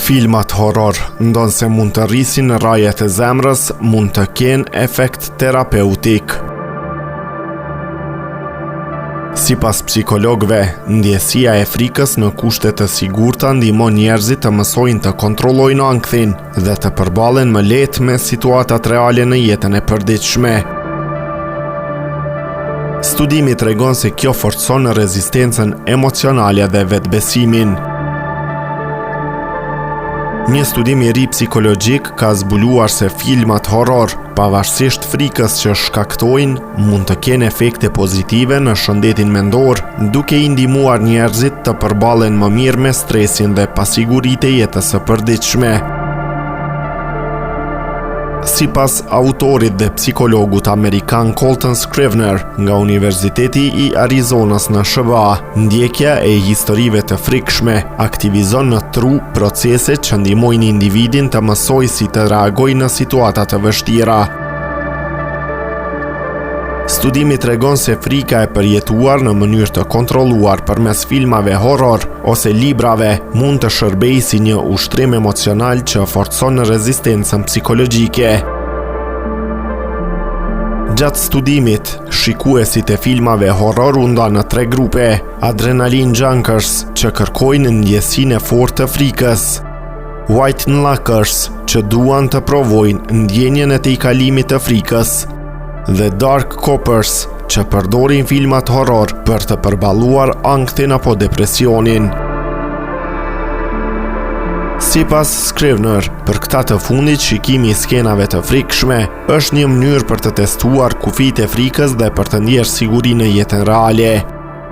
Filmat horror, ndonëse mund të rrisin rrahjet e zemrës, mund të kenë efekt terapeutik. Sipas psikologëve, ndjesia e frikës në kushte të sigurta ndihmon njerëzit të mësojnë të kontrollojnë ankthin dhe të përballen më lehtë me situatat reale në jetën e përditshme. Studimi tregon se kjo forcon rezistencën emocionale dhe vetëbesimin. Një studim i ri psikologjik ka zbuluar se filmat horror, pavarësisht frikës që shkaktojnë, mund të kenë efekte pozitive në shëndetin mendor, duke i ndihmuar njerëzit të përballen më mirë me stresin dhe pasiguritë e jetës së përditshme. Sipas autorit dhe psikologut amerikan Colton Scrivner nga Universiteti i Arizonës në SHBA, ndjekja e historive të frikshme aktivizon në tru procese që ndihmojnë individin të mësojë si të reagojë në situata të vështira. Studimi tregon se frika e përjetuar në mënyrë të kontrolluar përmes filmave horror ose librave mund të shërbejë si një ushtrim emocional që forcon rezistencën psikologjike. Gjatë studimit, shikuesit e filmave horror u ndanë në tre grupe: Adrenaline Junkies, që kërkojnë ndjesinë e fortë të frikës, White Knucklers, që duan të provojnë ndjenjën e tejkalimit të frikës, dhe Dark Copers, që përdorin filmat horror për të përballuar ankthin apo depresionin. Sipas Scrivner, për këta të fundit shikimi i skenave të frikshme është një mënyrë për të testuar kufijtë e frikës dhe për të ndjerë siguri në jetën reale.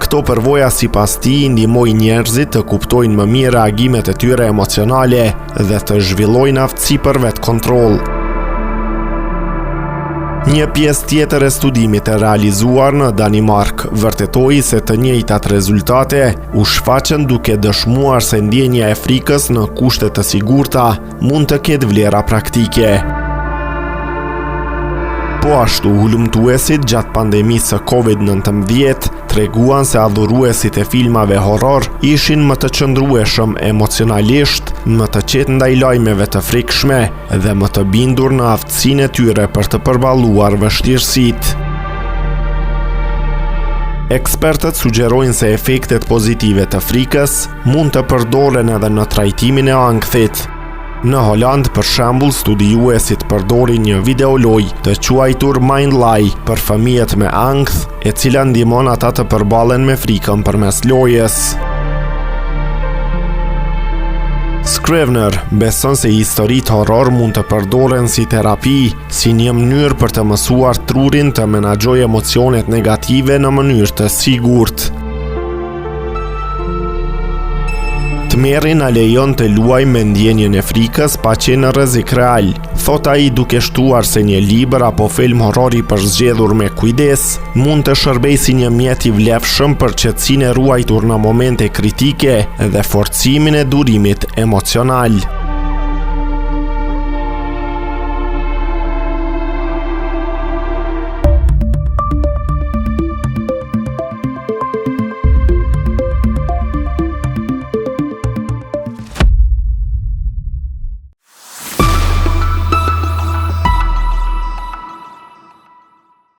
Këto përvoja sipas tij ndihmojnë njerëzit të kuptojnë më mirë reagimet e tyre emocionale dhe të zhvillojnë aftësi për vetëkontroll. Një pjesë tjetër e studimit e realizuar në Danimarkë vërtetoi se të njëjtat rezultate u shfaqën duke dëshmuar se ndjenja e frikës në kushte të sigurta mund të ketë vlera praktike. Po ashtu, hulumtuesit gjatë pandemisë së COVID-19 treguan se adhuruesit e filmave horror ishin më të qëndrueshëm emocionalisht, më të qetë ndaj lajmeve të frikshme dhe më të bindur në aftësinë e tyre për të përballuar vështirësitë. Ekspertët sugjerojnë se efektet pozitive të frikës mund të përdoren edhe në trajtimin e ankthit. Në Holandë, për shembull, studiuesit përdorin një videolojë të quajtur Mind Lie për fëmijët me ankth, e cila ndihmon ata të përballen me frikën përmes lojës. Scrivner beson se historitë horror mund të përdoren si terapi, si një mënyrë për të mësuar trurin të menaxhojë emocionet negative në mënyrë të sigurt. Tmerri na lejon të luajmë me ndjenjën e frikës pa qenë në rrezik real, thotë ai duke shtuar se një libër apo film horror i përzgjedhur me kujdes mund të shërbejë si një mjet i vlefshëm për qetësinë e ruajtur në momente kritike dhe forcimin e durimit emocional.